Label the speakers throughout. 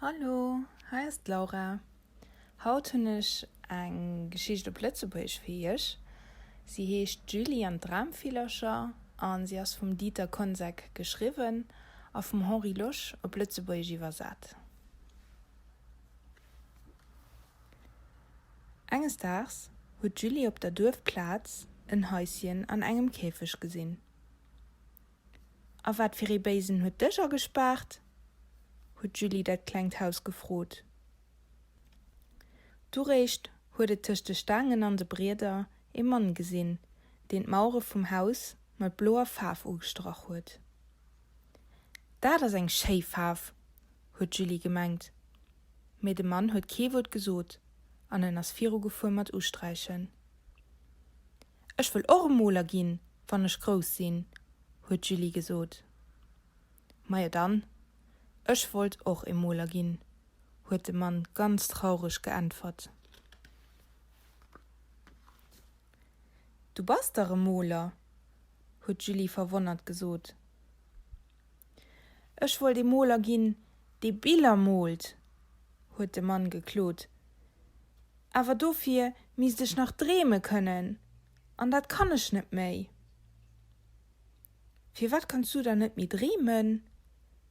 Speaker 1: Hallo, hei ass d'Laura. Haut hunn ech eng Geschicht op Lëtzebuergesch fir iech. Si heescht D'Julie an d'Dramvillercher a si ass vum Dieter Kossek geschriwwen a vum Henri Losch op Lëtzebuergesch iwwersat. Enges Daags huet d'Julie op der Duerfplaz en Haisschen an engem Käfeg gesinn. A wat fir ee Béisen huet dech agespaart? huet d'Julie dat klengt Haus gefrot. Du réischt huet et tëscht de Staangen an de Brieder ee Mann gesinn, deen d'Mauere vum Haus mat bloer Faarf ugestrach huet. Dat ass eng schéi Faarf, huet d'Julie gemengt. Mee de Mann huet kee Wuert gesot an en ass virugefuer mat usträichen. Ech wëll och e Moler ginn, wann ech grouss sinn, huet d'Julie gesot. Majo dann, ech wollt och e Moler ginn, huet de Mann ganz traureg geäntwert. Du bass dach e Moler, huet d'Julie verwonnert gesot. Ech wollt e Moler ginn, dee Biller moolt, huet de Mann geklot. Awer dofir misst ech nach dreeme kënnen, an dat kann ech net méi. Firwat kanns du dann net méi dreemen?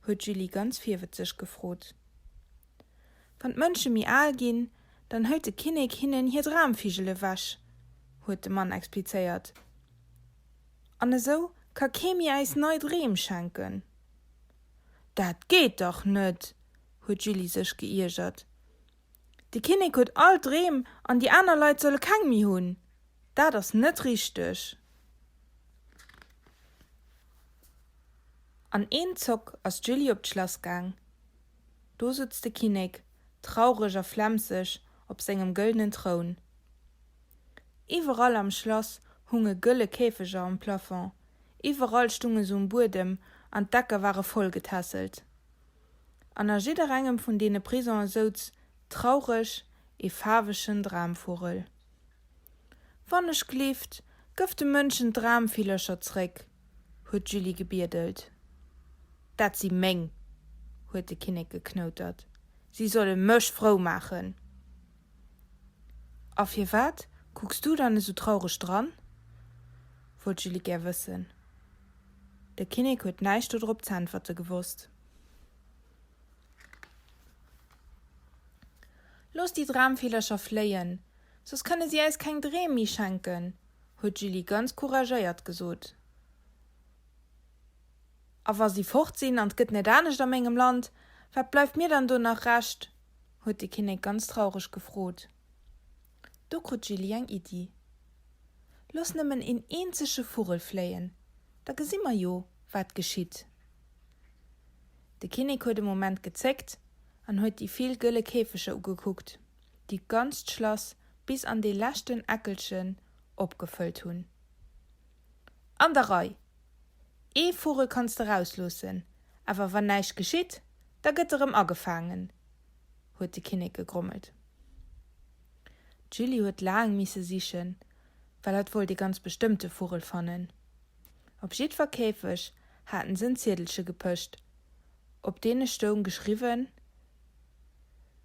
Speaker 1: huet d'Julie ganz virwëtzeg gefrot. Wann d'Mënsche méi al ginn, dann hëlt de Kinnek hinnen hir Dramvigel ewech, huet de Mann explizéiert. An esou ka kee méi äis nei Dreem schenken. Dat geet dach net! huet d'Julie sech geiergert. De Kinnek huet all Dreem an déi aner Leit solle keng méi hunn. Dat ass net richteg. An een Zock ass d'Julie op d'Schlass gaang. Do sutz de Kinnek, traureg a flemmseg, op sengem gëldenen Troun. Iwwerall am Schlass hunge gëlle Käfeger am Plafond, iwwerall stunge se um Buedem an d'Decker ware voll getässelt. An a jidderengem vun deene Prisonge souz traureg ee faarwegen Dramvugel. Wann ech glift, gëff de Mënschen d'Dramvillercher zréck, huet d'Julie gebiedelt. Dat si meng, huet de Kinnek geknoutert, si solle mech frou maachen. A firwat kucks du dann esou traureg dran? wollt d'Julie gär wëssen. De Kinnek huet näischt dodrop z'äntwerte gewosst. Looss déi Dramvillercher fléien, soss kënne si äis keng Dreem méi schenken, huet d'Julie ganz couragéiert gesot. A wa si fort sinn an 't gëtt net anescht a mengem Land, wat bleift mir dann do nach Rescht? huet de Kinnek ganz traureg gefrot. Do krut d'Julie eng Iddi. Looss nëmmen een eenzege Vugel fléien, da gesi mer jo, wat geschitt. De Kinnek huet e Moment gezéckt an huet déi vill gëlle Käfeger ugekuckt, déi d'ganzt Schlass bis an dee leschten Eckelchen opgefëllt hunn. An der Rei! Ee Vugel kanns de rausloossen, awer wann näischt geschitt, da gëtt erëm agefaangen, huet de Kinnek gegrommelt. D'Julie huet laang misse sichen, well hatt wollt ee ganz bestëmmte Vugel fannen. Op jiddwer Käfeg haten s'en Ziedelche gepëscht, op dee stoung geschriwwen,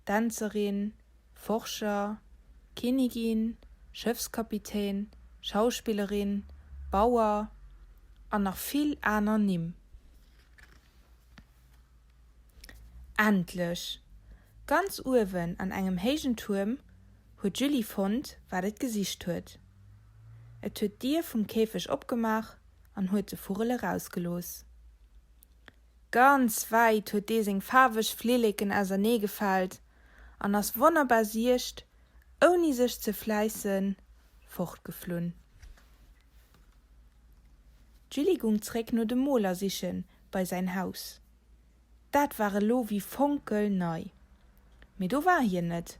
Speaker 1: Dänzerin, Forscher, Kinnigin, Schëffskapitän, Schauspillerin, Bauer an nach vill aner Nimm. Endlech! Ganz uewen an engem héijen Tuerm huet d'Julie fonnt, wat et gesicht huet. Et huet d'Dier vum Käfeg opgemaach an huet de Vugel erausgelooss. Ganz wäit huet dee seng faarweg Flilleken ausernee gefaalt an ass wonnerbar siecht, ouni sech ze fläissen, fortgeflunn. D'Julie gung zréck no dem Moler siche bei säin Haus. Dat war elo wéi fonkelnei. Mee do war hien net.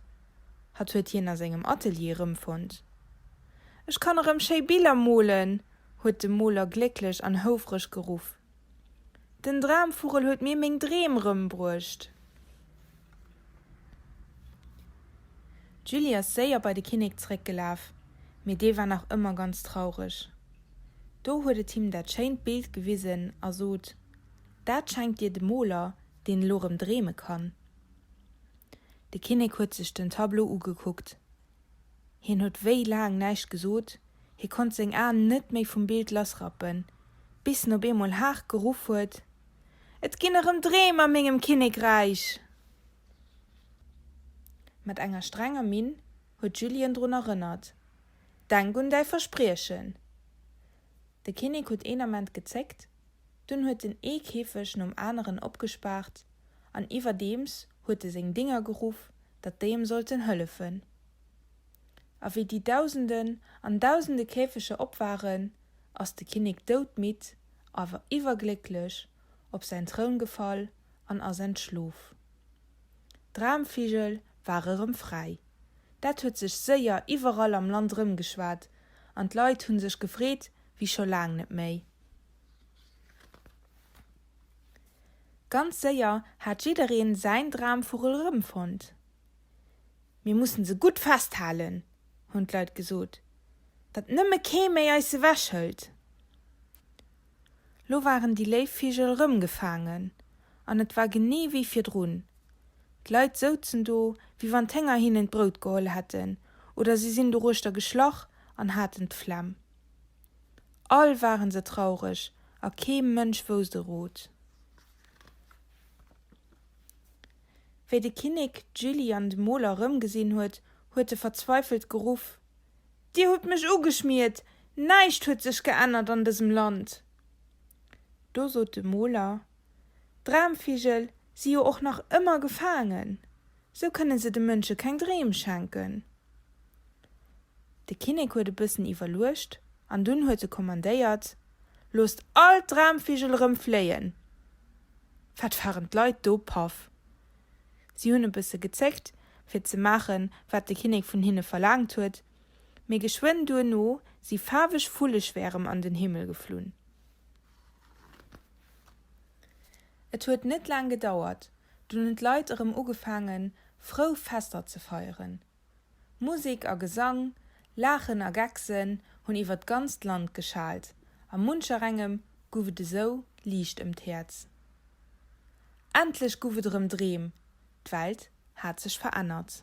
Speaker 1: Hatt huet hien a sengem Atelier erëmfonnt. Ech kann erëm schéi Biller molen! huet de Moler glécklech an houfreg geruff. Den Dramvugel huet mir meng Dreem erëmbruecht! D'Julie ass séier bei de Kinnek zeréckgelaf, mee dee war nach ëmmer ganz traureg. Do huet et him dat schéint Bild gewisen a sot, Dat schenkt dir de Moler, deen elo rëm dreeme kann. De Kinnek huet sech den Tableau ugekuckt. Hien huet wéi laang näischt gesot, hie konnt seng Aen net méi vum Bild lassrappen, bis en op eemol haart geruff huet, Et ginn erëm Dreem a mengem Kinnekräich! Mat enger strenger Minn huet d'Julie en drun erënnert, Denk un däi Verspriechen! De Kinnek huet een Ament gezéckt, dunn huet en ee Käfeg nom aneren opgespaart an iwwerdeems huet e seng Dinger geruff, datt déi em sollten hëllefen. A wéi déi Dausenden an Dausende Käfeger op waren, ass de Kinnek doudmidd, awer iwwerglécklech, op säin Troun gefall an ass entschlof. D'Dramvigel ware rëm fräi. Dat huet sech séier iwwerall am Land rëmgeschwat an d'Leit hu sech gefreet wéi scho laang net méi. Ganz séier hat jiddereen säin Dramvugel rëmfonnt. Mir mussen se gutt festhalen, hunn d'Leit gesot, datt nëmme kee méi eis se wech hëlt. Lo waren déi léif Vigel rëm gefaangen, an et war genee wéi virdrun. D'Leit souzen do, wéi wann d'Hénger hinnen d'Brout geholl hätten, oder si sinn doruechter geschlach an haten d'Flemm. All waren se traureg a kee Mënsch wousst e Rot. Wéi de Kinnek d'Julie an de Moler erëmgesinn huet, huet e verzweifelt geruff, Dir hutt mech ugeschmiert! Näischt huet sech geännert an dësem Land! Do sot de Moler, D'Dramvigel si jo och nach ëmmer gefaangen, sou kënne se de Mënsche keng Dreem schenken. De Kinnek huet e bëssen iwwerluecht an dunn huet e kommandéiert, Loosst all d'Dramvigel erëm fléien! Wat waren d'Leit do paff! Si hunn e bësse gezéckt, fir ze maachen, wat de Kinnek vun hinne verlaangt huet, mee geschwënn duerno si faarweg Vulleschwärem an den Himmel geflunn. Et huet net laang gedauert, dunn hunn d'Leit erëm ugefaangen, frou Fester ze feieren. Musek a Gesang, Laachen a Gecksen hunn iwwer d'ganzt Land geschaalt a muncherengem guff et esou liicht ëm d'Häerz. Endlech guff et erëm Dreem, d'Welt hat sech verännert.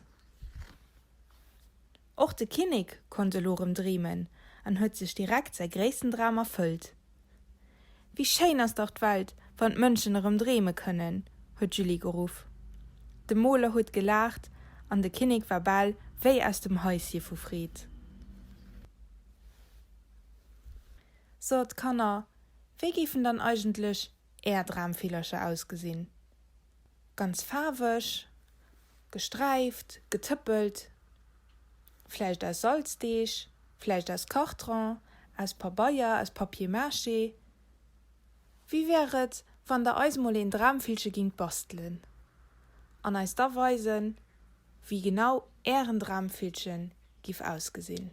Speaker 1: Och de Kinnek konnt elo erëm dreemen an huet sech direkt säi gréissten Dram erfëllt. Wéi schéin ass dach d'Welt, wann d'Mënschen erëm dreeme kënnen! huet d'Julie geruff. De Moler huet gelaacht an de Kinnek war bal wéi aus dem Haisje vu Freed. Sot, Kanner, wéi géifen dann eigentlech Är Dramvillercher ausgesinn? Ganz faarweg, gesträift, getëppelt, vläicht aus Salzdeeg, vläicht aus Kartron, aus Pabeier, aus Papier mâché. Wéi wär et, wann der eis mol een Dramvillche gingt bastelen an eis da weisen, wéi genau ären Dramvillchen giff ausgesinn?